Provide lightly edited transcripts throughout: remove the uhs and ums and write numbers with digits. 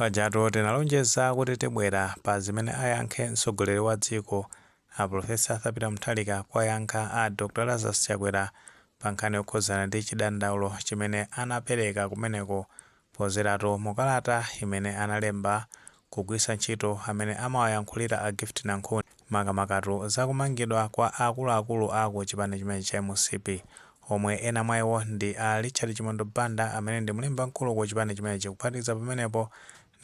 Pajatu tinalonjeza kuti tibwera pa zimene ayankhe mtsogoleri wa dziko a Professor Arthur Peter Mutharika kuwayankha a Dr Lazarus Chakwera pa nkhani yokhudzana ndi chidandaulo chimene anapereka kumeneko pozeratu mu kalata imene analemba kugwiritsa ntchito amene amawayankhulira a Gift Nankhuni, makamakatu zakumangidwa kwa akuluakulu aku chipani chimenechi cha MCP, omwe ena mwa iwo ndi a Richard Chimwendo Banda amene ndi mlembi wamkulu ku chipani chimenechi. Kuphatikiza pamenepo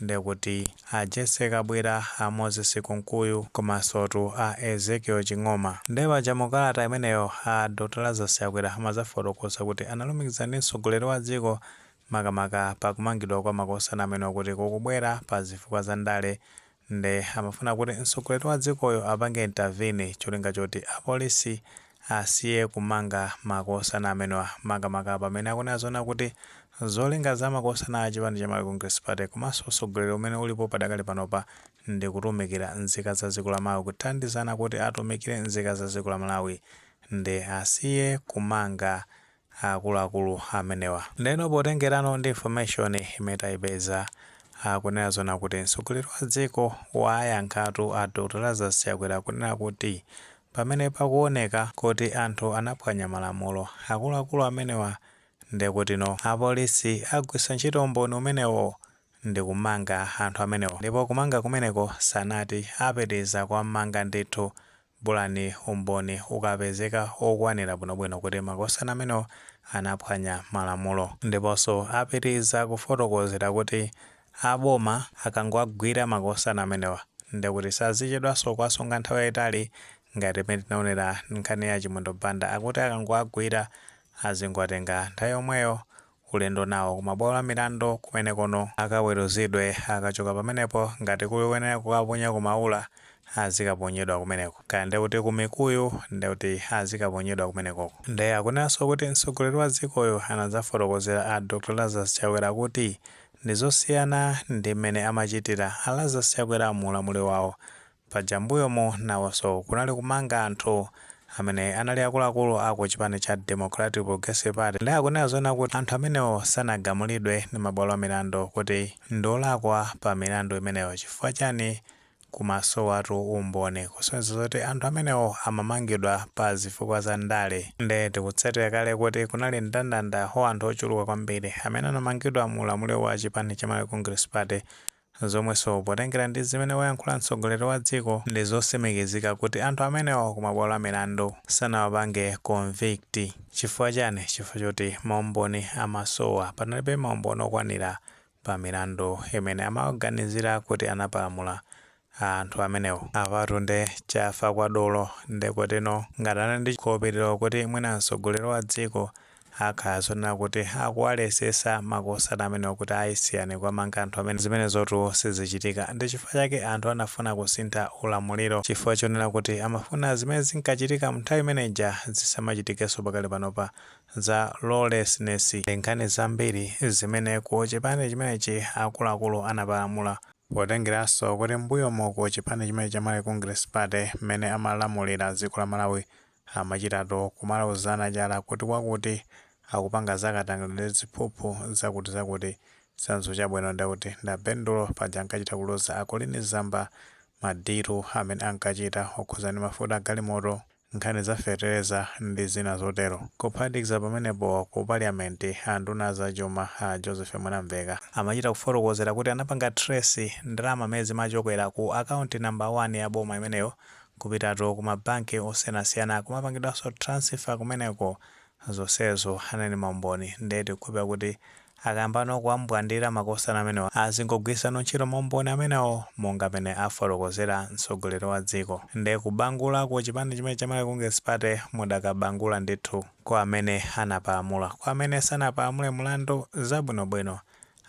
ndekuti a Jesse Kabwira, a Moses Kunkuyu komansotu a Ezekiel Ching'oma. Nde paja mu kalata imeneyo a Dr Lazarus Chakwera amazafotokoza kuti analumikizana ndi mtsogoleri wa dziko makamaka pakumangidwa kwa makosana amenewa kuti kukubwera pa zifukwa za ndale, nde amafuna kuti mtsogoleri wa dzikoyo apange intervene cholinga choti apolisi asiye kumanga makosana amenewa, makamaka pamene akunena zona kuti zolinga za makosana a chipani cha Malawi Congress Party komanso utsogoleri umene ulipo padakali panopa ndi kutumikira nzika za dziko la Malawi, kuthandizana kuti atumikire nzika za dziko la Malawi, nde asiye kumanga akuluakulu amenewa. Ndeno potengerano ndi information imene tayipeza, akunena zona kuti mtsogoleri wa dziko wayankhatu a Dr Lazarus Chakwera kunena kuti pamene pakuoneka kuti anthu anaphwanya malamulo, akuluakulu amenewa, ndekuti no apolisi agwiritsa ntchito umboni umenewo ndi kumanga anthu amenewo, ndipo kumanga kumeneko sanati apitiriza kuwamanga ndithu, bulani umboni ukapezeka okwanira bwinobwino kuti makosana amenewo anaphwanya malamulo. Ndiponso apitiriza kufotokozera kuti aboma akangowagwira makosana amenewa, ndekuti sazichedwanso kuwasunga nthawi yayitali ngati imene tinaonera nkhani ya Chimwendo Banda. Akuti akangowagwira azingowatenga nthawi yomweyo ulendo nawo kumabwalo la milandu, kumenekono akaweruzidwe. Akachoka pamenepo, ngati kuli kuyenera kukaponya kumaula, azikaponyedwa kumeneko, kaya ndekuti kumikuyu, ndekuti azikaponyedwa kumenekoko. Nde akunenanso kuti mtsogoleri wa dzikoyo anadzafotokozera a Dr Lazarus Chakwera kuti ndizosiyana ndi mmene amachitira a Lazarus Chakwera mu ulamuliro wawo. Paja mbuyomu nawonso kunali kumanga anthu amene anali akuluakulu aku chipani cha Democratic Progressive Party. Ndi akunena zona kuti anthu amenewo sanagamulidwe ndi mabwalo a milandu kuti ndiolakwa pa milandu imeneyo. Chifukwa chani? Kumasowatu umboni kusonyeza zoti anthu amenewo amamangidwa pa zifukwa za ndale. Nde tikutsatira kale kuti kunali mndandanda wa anthu ochuluka kwambiri amene anamangidwa mu ulamuliro wa chipani cha Malawi Congress Party, zomwenso potengera ndi zimene wayankhula mtsogoleri wa dziko ndi zotsimikizika kuti anthu amenewo kumabwalo a milandu sanawapange convict. Chifukwa chani? Chifukwa choti maumboni amasowa, panalibe maumboni okwanira pa milandu imene amaganizira kuti anapalamula anthu amenewo. Apatu nde chafa kwa dolo, ndekutino ngati anali ndi chikhulupiriro kuti mwina mtsogoleri wa dziko akhala zonena kuti akuwalesesa makosana amenewo kuti ayisiyane kuwamanga anthu amene, zimenezotu sizichitika. Ndi chifukwa chake anthu anafuna kusintha ulamuliro, chifukwa chonena kuti amafuna zimene zinkachitika mnthawi imeneja zisamachitikenso pakali panopa za lawlessness. Ndi nkhani zambiri zimene ku chipani chimenechi akuluakulu anapalamula, potengeranso kuti mbuyomo ku chipani chimene cha Malawi Congress Party mmene amalamulira dziko la Malawi amachitatu kumalozana chala kuti wakuti akupanga zakatangale ndi ziphuphu zakuti zakuti. Chitsanzo chabwino ndekuti ndabendulo, paja ankachita kuloza a Colleen Zamba ma deal amene ankachita okhuza ndi mafuta agalimoto, nkhani za fetereza ndi zina zotero. Kuphatikiza pamenepo, ku parliament anduna zachuma a Joseph Mwanamveka amachita kufotokozera kuti anapanga trace ndalama amene zimachokera ku account number 1 ya boma imeneyo kupitatu ku mabanki osiyanasiyana, kumapangidwanso transfer kumeneko. Zonsezo anali maumboni. Ndiye tikukhulupirira kuti akayambano kuwambwandira makosana amenewa, azingogwiritsanso ntchito maumboni amenewo monga amene afotokozera mtsogoleri wa dziko. Ndiye kubangula ku chipani chimene cha Malawi Congress Party mudakabangula ndithu kwa amene anapalamula. Kwa amene sanapalamule mlandu, zabwinobwino,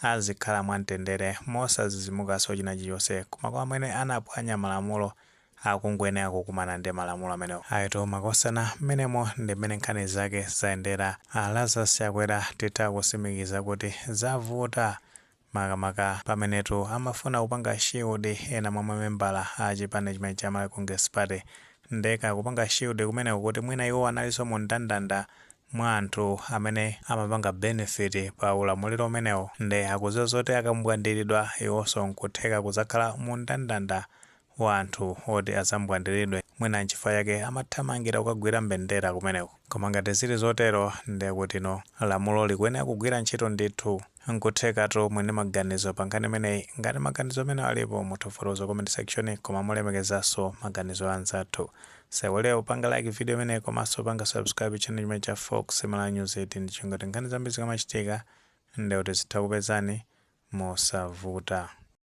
azikhala mwamtendere mosazizimukanso china chilichonse, koma kwa amene anaphwanya malamulo akungoyenera kukumana ndi malamulo amenewo. Ayitu makosana, mmenemo ndi mmene nkhani zake zayendera. A Lazarus Chakwera titha kutsimikiza kuti zavuta, makamaka pamenetu amafuna kupanga shield ena mwa mamembala a chipani chimene cha Malawi Congress Party. Ndeka kupanga shield kumeneko kuti mwina iwo analinso mu mndandanda. Mwa anthu amene amapanga benefit pa ulamuliro umenewo, nde akudziwa zoti akambwandiridwa iwonso nkutheka kudzakhala mu mndandanda wa anthu oti adzambwandiridwe. Mwina nchifukwa chake amathamangira kukagwira mbendera kumeneko. Koma ngati zili zotero, ndiye kuti no, lamulo likuyenera kugwira ntchito ndithu. Nkuthekatu muli ndi maganizo pa nkhani imeneyi. Ngati maganizo amenewo alipo, mutha kufotokoza comment section, koma mulemekezanso maganizo a anzathu. Musaiwale kupanga like video imeneyi komanso panga subscribe channel chimene cha Fox Malawi News 18 ndichongoti nkhani zambiri zikamachitika, ndiye kuti zitha kupezani mosavuta.